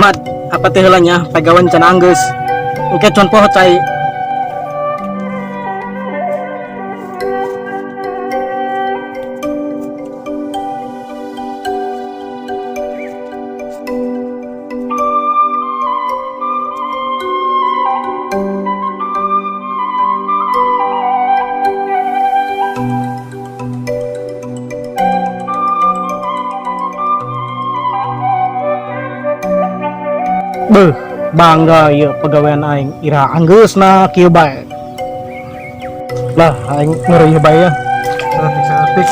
Mat, apa teh heula nya pagawean can anggeus. Engke cuan poho cai. Beuh, bangga ieu pagawean aing. Ira anggeusna kieu bae. Lah, aing ngeureuyeuh bae ya. Saeutik-saeutik.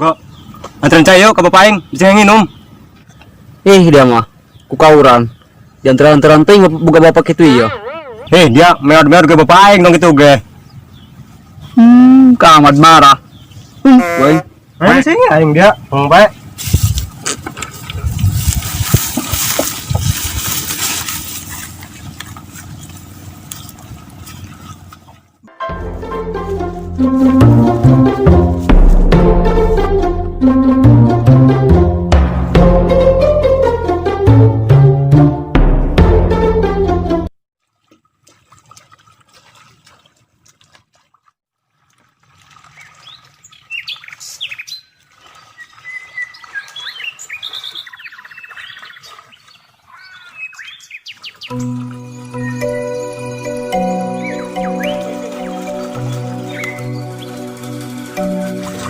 Go. Anterin cai yuk ke bapak aing, bisa nginum. Ih, dia mah kukauran. Diantar-antaran teh boga bapak kitu iya. Hei, dia meod-meod ke bapak aing dong gitu ge. Kamat marah. Woi. Aing sih aing dia, ngomong bae.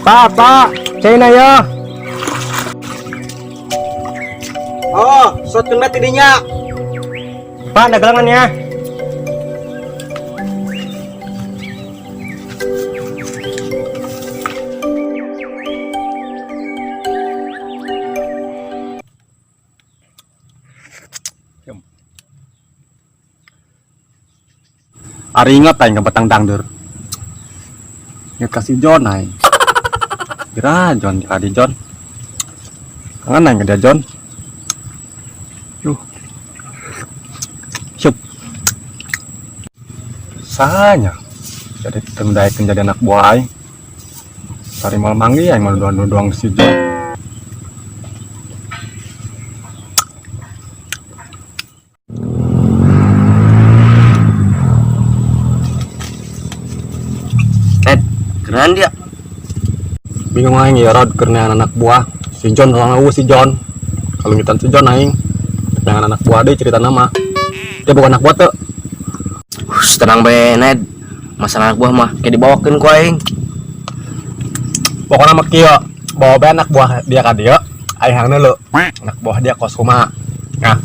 Pak, Pak, cai na ya. Oh, sotkeun bae ti dinya. Pak, dagelangan ya. Ari ingat aing ka batang dangdur. Ingat kasih John aing. Kira John kadi John. Kangen aing ka dia John. Yuh. Siap. Sanya. Jadi tendaikeun jadi anak buah aing. Sari mal manggi aing mah doang-doang si John. Ed, keren dia. Bingung aing ya Rod karena anak buah si John orang si John. Kalau ngitan si John aing. Jangan anak buah deh cerita nama. Dia bukan anak buah tuh. Hush, tenang be, Ned. Masalah anak buah mah kayak dibawakeun ku aing. Pokoknya mah kieu, bawa be anak buah dia ka dieu, aing hang deuleu. Anak buah dia kos kumaha. Nah,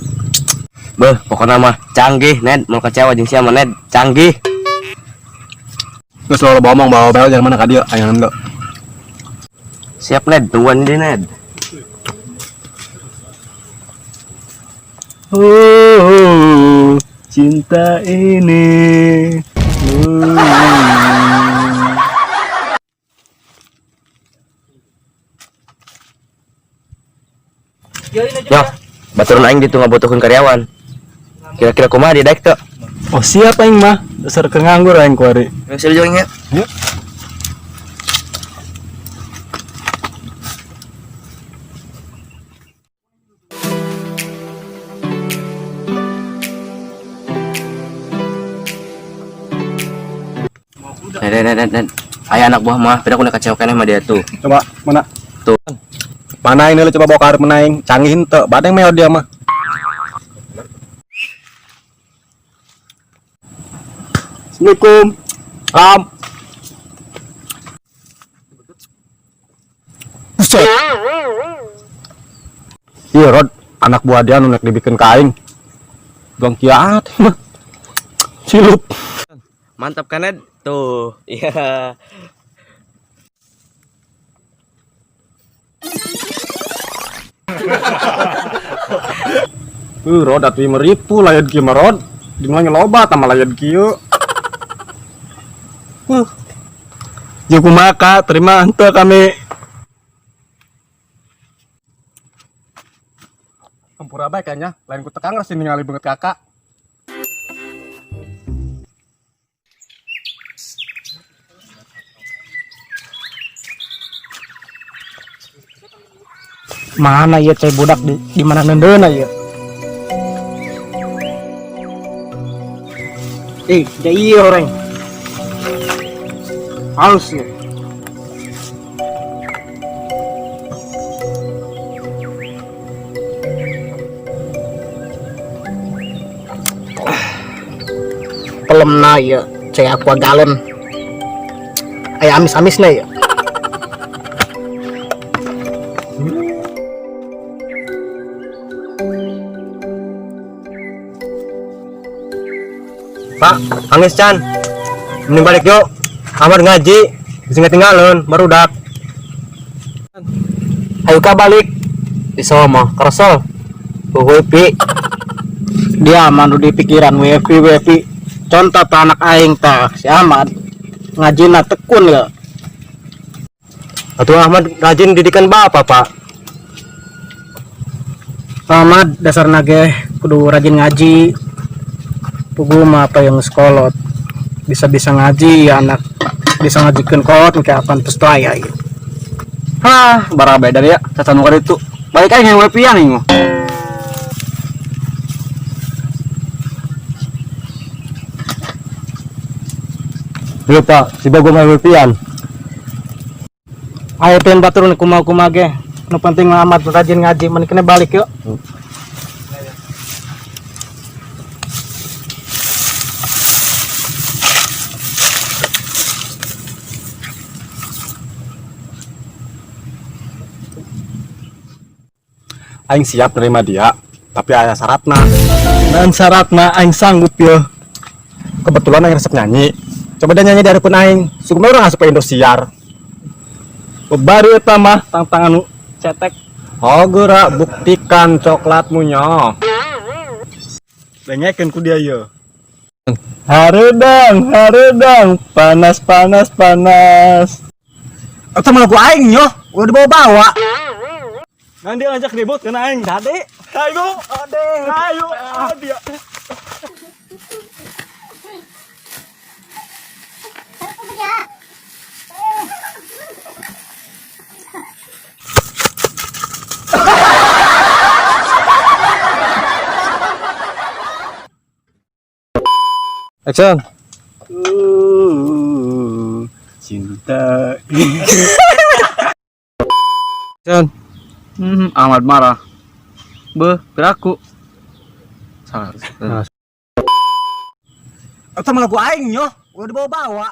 Beuh, pokoknya mah canggih, Ned. Mau kecewa jeung sia mah, Ned. Canggih. Geus lo bawa omong bawa bel jangan mana ka dieu, aing hang deuleu. Siap, Ned. Tungguan di Ned. Oh, cinta ini. Yo, baturan aing ditu ngabutuhkeun karyawan. Kira-kira kumaha dia daek teu? Oh siap aing mah, dasar keur nganggur aing kuari. Geus jeung nya. Yuk. Ned, Ned, Ned, Ned. Aya anak buah mah, beda ku kecewa keneh mah dia tuh. Coba mana? Tuh. Mana ini coba bawa ke arep aing, canggih henteu, badeng meod dia mah. Assalamualaikum. Lam. Buset. Iya Rod, anak buah dia nu nek dibikin ka aing. Doang kiat mah. Cilup. Mantap kan, Ned? Tuh. Iya. Rod atuh 5.000 layad kieu mah Rod. Di mana loba tah layad kieu. Jeung kumaha Kak, terima henteu kami. Hampura bae kayaknya, lain ku tekang rasa ningali beungeut kakak. Mana ieu cai budak di mana neundeuna ieu? Ja ieu horeng. Halus ieu. Pelemna ieu, cai aqua galon. Aya amis-amisna ieu. Pak, Angis Chan. Mending balik yuk. Ahmad ngaji, bisa ketinggalan, barudak. Ayo ka balik. Di mah keresel. WP. Dia mah nu di pikiran WP WP. Contoh ta anak aing tah si Ahmad ngajina tekun ya. Atuh Ahmad rajin didikan bapak, Pak. Ahmad dasar nage kudu rajin ngaji. Pugu mah apa yang sekolot bisa-bisa ngaji ya anak bisa ngajikeun kolot engke apan terus teu aya ieu. Hah, barabe dari ya, cacan muka itu. Balik aja yang WP-an ini. Iya, Pak, si Bago mah WP-an. Ayo teh batur nu kumaha-kumaha ge. Nu penting mah Ahmad rajin ngaji, mun kena balik yuk. Aing siap nerima dia, tapi aya syaratna. Dan syaratna aing sanggup yo. Kebetulan aing resep nyanyi. Coba dia nyanyi di hadapan aing. Suku orang asup ke Indosiar. Baru eta mah tang-tangan nu cetek. Oh, geura buktikan coklatmu nyo. Dengekeun ku dia ye. Hareudang, hareudang, panas panas panas. Eta mah lagu aing nyo, udah dibawa-bawa. Nanti dia ngajak ribut kena aing tadi. Ayo, ade. Ayo, dia. Action. Cinta. Action. Ahmad marah. Beuh, piraku. Salah. Eta mah lagu aing nyo, udah dibawa-bawa.